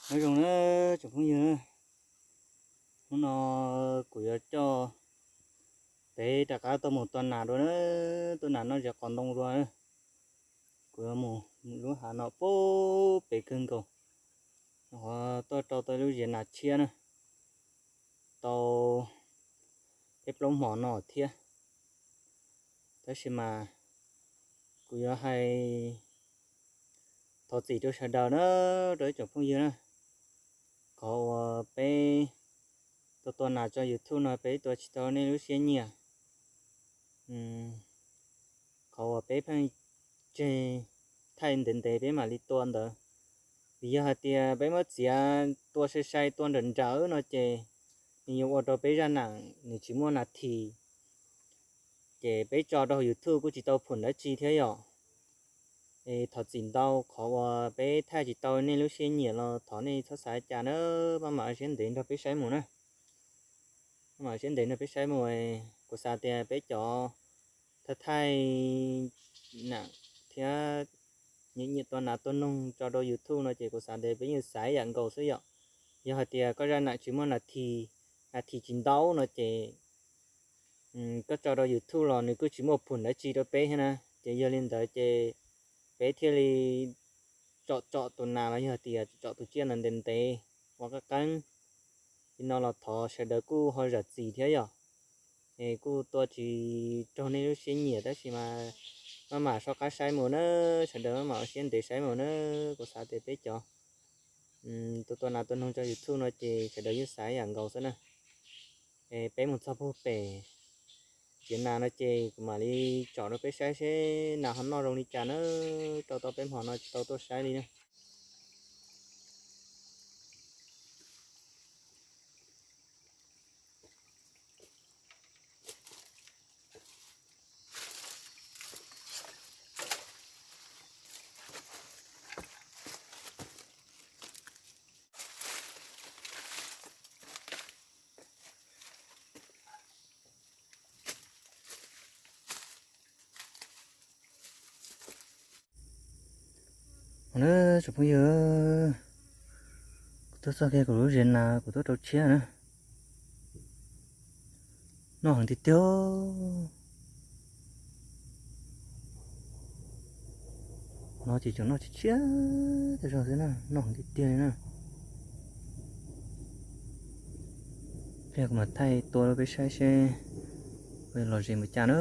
Nyob zoo na tsoom phooj ywg, hnub no kuv yuav coj peb rov qab tuaj mus tua nas dua na, tua nas noj zes qos ntoo dua. Kuv yuav mus lub hav no pub pem kawg nkaus, tuaj rau tau lub zes nas tshiab na, tau peb plaub hmo no thiab. Tab sis mas kuv yuav hais thov txim rau sawv daws na, rau ib tsoom phooj ywg na, qhov uas peb tua tua nas tso YouTube no peb tua tsis tau nej lub siab nyiam. Qhov uas peb pheej tseg thaij ntev ntev peb mam li tua ntawd, vim yog hais tias peb muab txiav tua sai sai tua nrawm nrawm no ces nws yuav ua rau peb zaj nam nws tsis muaj nas this, ces peb tso rau YouTube kuj tsis tau phum dab tsi thiab yom. Es thov txim ntau qhov uas peb thaij tsis tau nej lub siab nyiam los thov nej txhob xav cas na, maj mam ua siab ntev nrog peb saib mus na. Maj mam ua siab ntev nrog peb saib mus, kuv xav tias peb cov thaij thaij nam thiab nyiam nyiam tua nas tua noog tso rau YouTube no ces kuv xav tias peb yeej xav ib yam nkaus xwb yom. Yog hais tias koj zaj nam tsis muaj nas this, nas this tsis ntau no ces koj tso rau YouTube los nws kuj tsis muaj phum dab tsi rau peb thiab na. Ces yog li ntawd ces peb thiaj li tsom tsom tus nas los yog tias tsom tus tsiaj ntawd ntev ntev ua qeeb qeeb. Li no los thov sawv daws kuj ho zam txim thiab yom. Es kuj tua tsis raug nej lub siab nyiam tab sis mas maj mam soj qab saib mus na, sawv daws maj mam ua siab ntev saib mus na. Kuv xav tias peb cov tua tua nas tua noog tso YouTube no ces sawv daws yeej xav ib yam nkaus xwb na. Es peb mus txog puag pem zes nas no ces kuv mam li tsom rau peb saib seb nas ho noj zoo li cas na. Rau tau peb hmo no tsis tau tuaj saib li na. Tsoom phooj ywg, kuv tuaj txog kiag kuv lub zes nas kuv tuaj rau tshiab na. Noj heev tiag tiag. No ces tseem noj tshiab tshiab tas zog xwb na, noj heev tiag tiag li na. Pliag kuv mam thaij tua rau peb saib seb lom zem npaum cas na.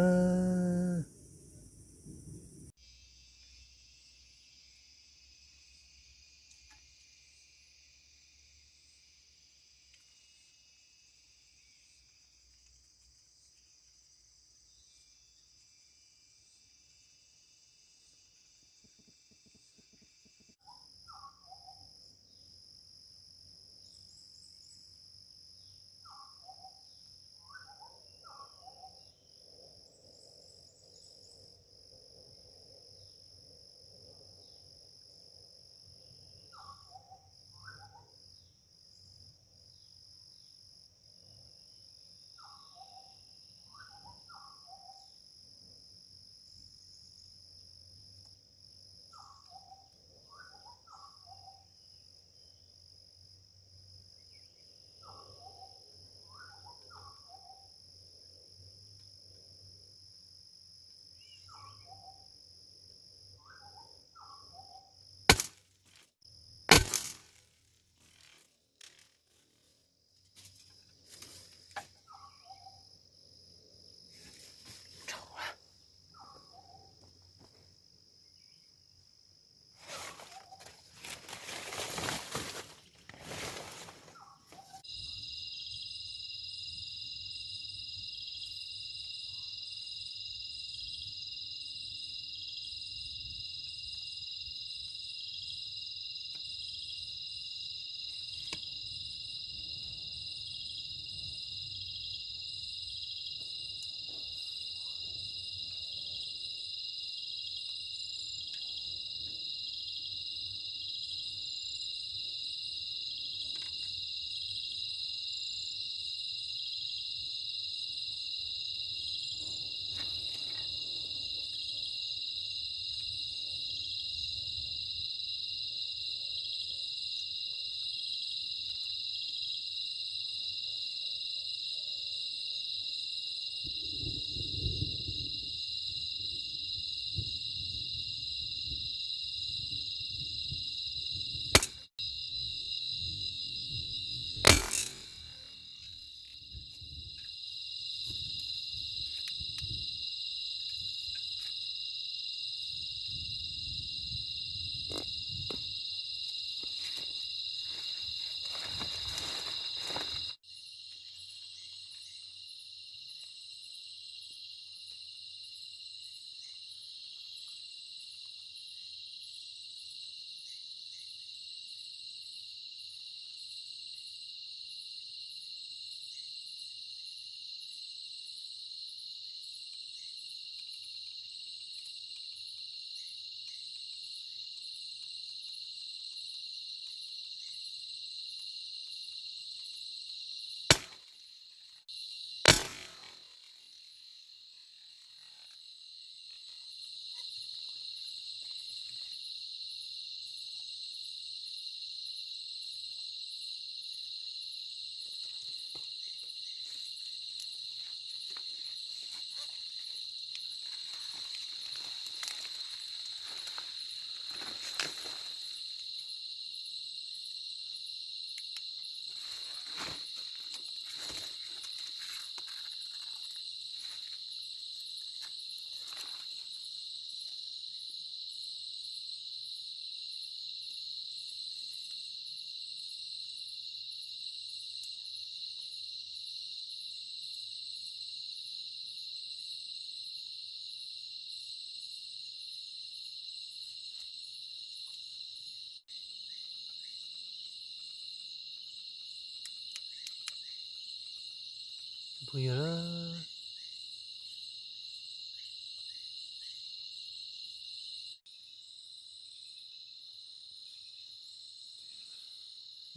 qw yog lawm.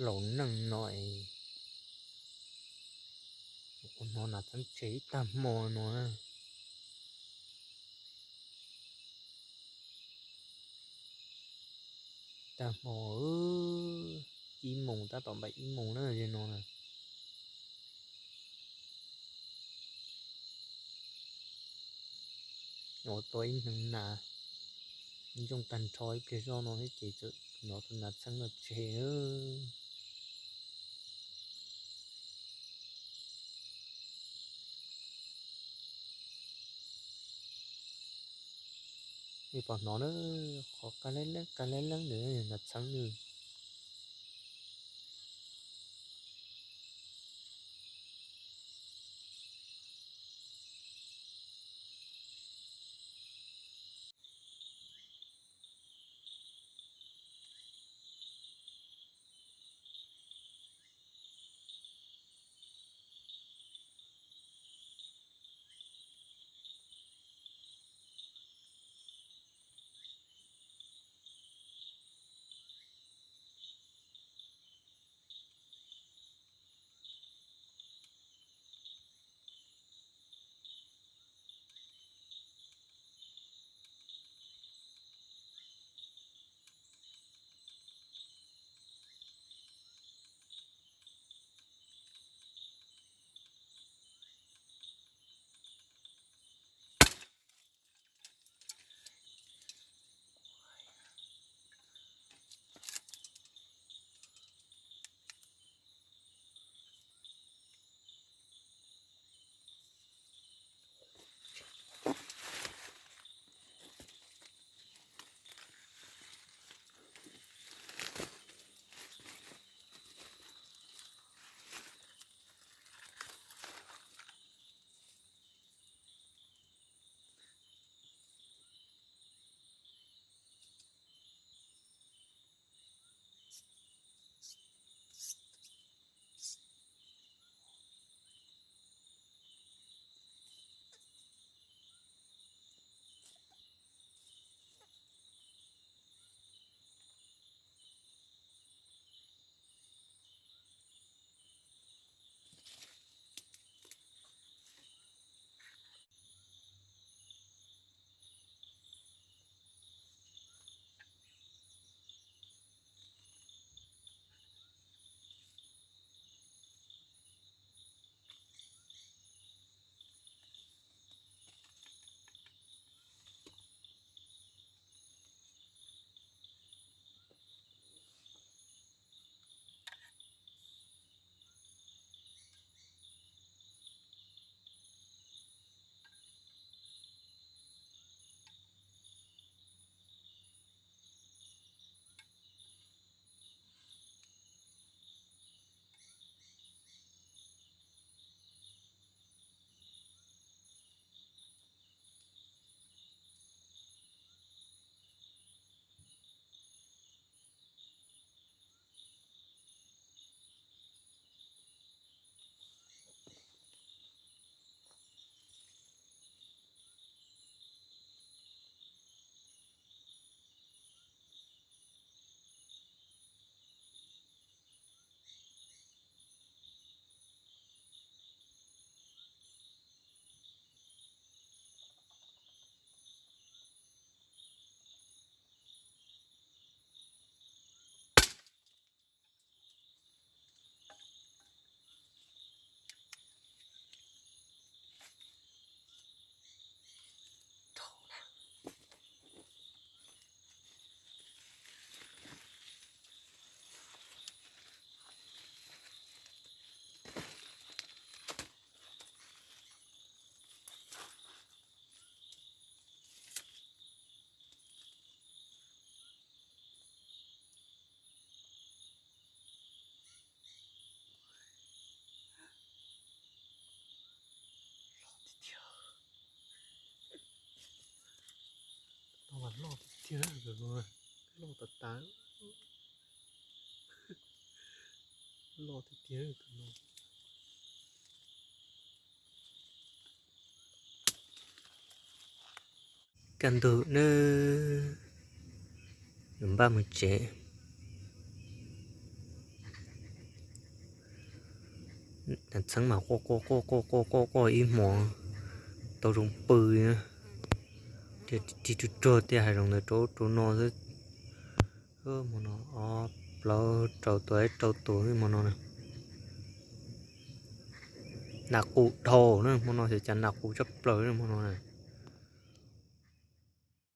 Laus neej no es hnov nas txheeb tseg ib tag hmo no. Tag hmo ib moos, tab tom npaum ib moos na no na. Ua tau ib hneev nas ntsooj tag nrho ib pliag zoj no thiab ces txawm hnov tus nas txheeb no tseg. Nej pom hnov na, qhov qab leeb leeb qab leeb leeb ntawd nas txheeb nws. Loj tiag tiag. No mas loj tiag tiag, loj tas tas. Loj tiag tiag tus no. Kaj ntug na, yuav npaj mus tsev. Txheeb mas quaj quaj quaj quaj quaj quaj quaj ib hmos tau zoo pw na. Tiag tig ruag ruag tiag, hav zoov ntawd rau rau no xwb. Hmo no ob plaub rau tus, rau tus hmo no na. Nas qus dhau na hmo no, xyov cas nas qus tshaj plaws hmo no na.